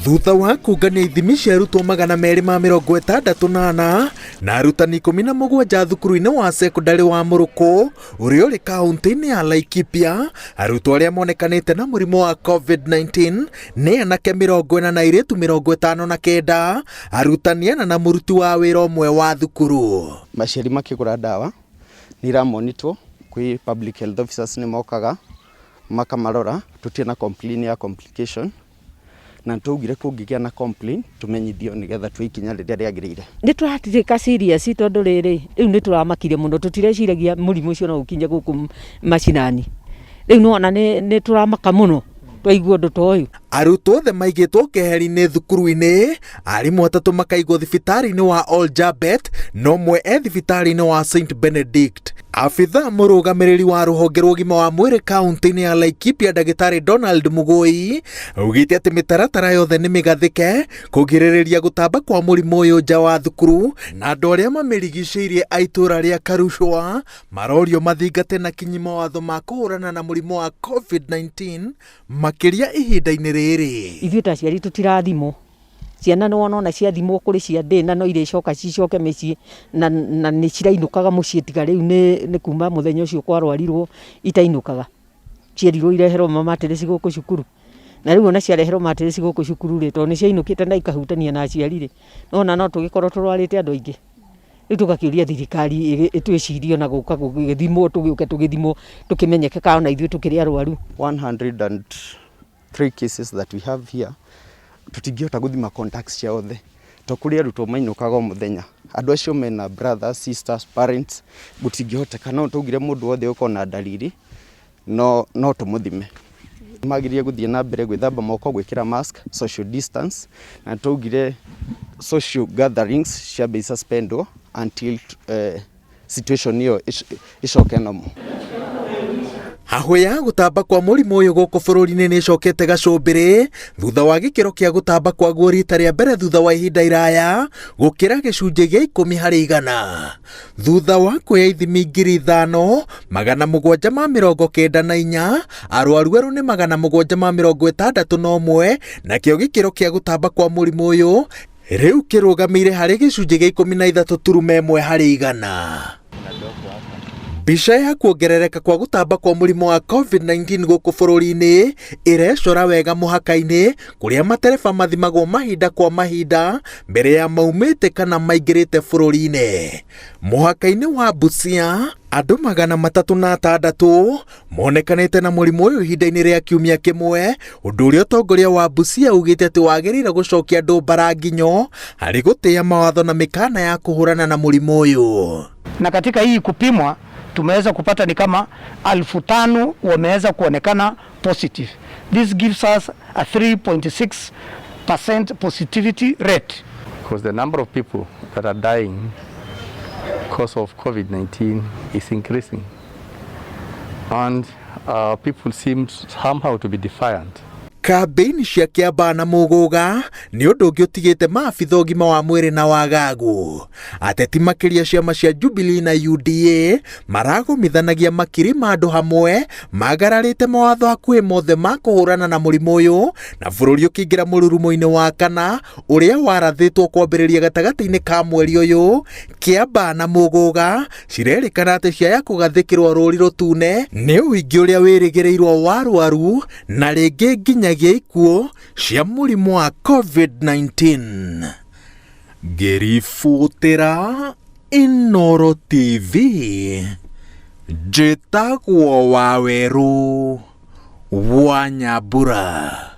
Thutha wa kũngania ithimi cia arutwo 264 na arutani 17 thukuru-inĩ wa cekondarĩ wa Mũrũkũ ũrĩa ũrĩ kaũntĩ-inĩ ya Laikipia, arutwo arĩa monekanĩte na mũrimũ wa COVID-19 nĩ anake 40 na airĩtu 59, arutani ana na mũruti wa wĩra ũmwe wa thukuru. Maciari makĩgũra ndawa nĩ iramonitwo kwĩ public health officers nĩ mokaga makamarora, tũtirĩ na complain ya complication na nĩtwaugire kũngĩgĩa na complain tũmenyithio nĩgetha tuoe ikinya rĩrĩa rĩagĩrĩire. Nĩ tũratirĩka serious tondũ rĩrĩ, rĩu nĩ tũramakire mũno, tũtireciragia mũrimũ ũcio no ũkinye gũkũ macinani. Rĩu nĩ wona nĩ tũramaka mũno twaigua ũndũ ta ũyũ. Arutwo othe maigĩtwo keheri-inĩ thukuru-inĩ, arimũ atatũ makaigwo thibitarĩ-inĩ wa Oljabet na ũmwe e thibitarĩ-inĩ wa St Benedict. Abithaa mũrũgamĩrĩri wa rũhonge rwa ũgima wa mwĩrĩ kaũntĩ-inĩ ya Laikipia ndagĩtarĩ Donald Mugui augĩte atĩ mĩtaratara yothe nĩ mĩgathĩke kũgirĩrĩria gũtamba kwa mũrimũ ũyũ nja wa thukuru na andũ arĩa mamĩrigicĩirie a itũũra rĩa Karushwa marorio mathingate na kinyi mawatho ma kũhũrana na mũrimũ wa COVID-19 makĩria ihinda-inĩ rĩrĩ. Ithuĩ ta aciari tũtirathimwo, ciana nĩ wona ona ciathimwo kũrĩ cia ndĩ na no irĩcoka cicoke mĩciĩ na nĩ cirainũkaga mũciĩ tiga rĩu nĩ kuma mũthenya ũcio kwarwarirwo itainũkaga. Cierirwo ireherwo mamatĩrĩci gũkũ cukuru. Na rĩu ona ciareherwo matĩrĩci gũkũ cukuru rĩ, tondũ nĩ ciainũkĩte na ikahutania na aciari rĩ, nĩwona no tũgĩkorwo tũrwarĩte andũ aingĩ. Rĩu tũgakĩũria thirikari ĩtwĩcirie ona gũka gũgĩthimwo tũgĩũke tũgĩthimwo tũkĩmenyeke kana ona ithuĩ tũkĩrĩ arwaru. 103 cases that we have here tũtingĩhota gũthima contacts cia othe to kũrĩ arutwo mainũkaga o mũthenya, andũ acio mena brothers, sisters, parents, gũtingĩhoteka. No twaugire mũndũ wothe ũkorwo na dalili no tũmũthime. Magĩrĩire gũthiĩ na mbere gwĩthamba moko, gwĩkĩra mask, social distance, na twaugire social gatherings ciambe suspendwo until situation ĩyo ĩcoke normal. Hahũ ya gũtamba kwa mũrimũ ũyũ gũkũ bũrũri-inĩ nĩ ĩcokete gacũmbĩrĩ thutha wa gĩkĩro kĩa gũtamba kwaguo rita rĩa mbere thutha wa ihinda iraya gũkĩra gĩcunjĩ gĩa 10%. Thutha wa kuoya ithimi 5794, arwaru erũ nĩ 761, nakĩo gĩkĩro kĩa gũtamba kwa mũrimũ ũyũ rĩu kĩrũgamĩire harĩ gĩcunjĩ gĩa 13.1%. Mbica ya kuongerereka kwa gũtamba kwa mũrimũ wa COVID-19 gũkũ bũrũri-inĩ ĩrecora wega mũhaka-inĩ kũrĩa matereba mathimagwo mahinda kwa mahinda mbere ya maumĩte kana maingĩrĩte bũrũri-inĩ. Mũhaka-inĩ wa Busia, andũ 306 monekanĩte na mũrimũ ũyũ ihinda-inĩ rĩa kiumia kĩmwe, ũndũ ũrĩa ũtongoria wa Busia ugĩte atĩ wagĩrĩire gũcokia andũ mbara nginyo harĩ gũtĩĩa mawatho na mĩkana ya kũhũrana na mũrimũ ũyũ. Na katika hii kupimwa tumeweza kupata ni kama 5,000 wameweza kuonekana positive. This gives us a 3.6% positivity rate. Because the number of people that are dying because of COVID-19 is increasing. And people seem somehow to be defiant. Kambĩini cia Kĩambaa na Mũgũga nĩ ũndũ ũngĩ ũtigĩte maabitha ũgima wa mwĩrĩ na wagagu. Ateti makĩria ciama cia Jubilee na UDA maragomithanagia makiri ma andũ hamwe magararĩte mawatho hakuhĩ mothe ma kũhũrana na mũrimũ ũyũ na bũrũri ũkĩingĩra mũrurumo-inĩ wa kana ũrĩa warathĩtwo kwambĩrĩria gatagatĩ-inĩ ka mweri ũyũ. Kĩambaa na Mũgũga cirerĩkana atĩ ciaya kũgathĩkĩrwo rũri rũtune nĩ ũingĩ ũrĩa wĩrĩgĩrĩirwo wa arwaru na rĩngĩ nginyagia ikuũ cia mũrimũ wa COVID-19. Ngĩribotera Inooro TV, njĩtagwo Wawerũ wa Nyambura.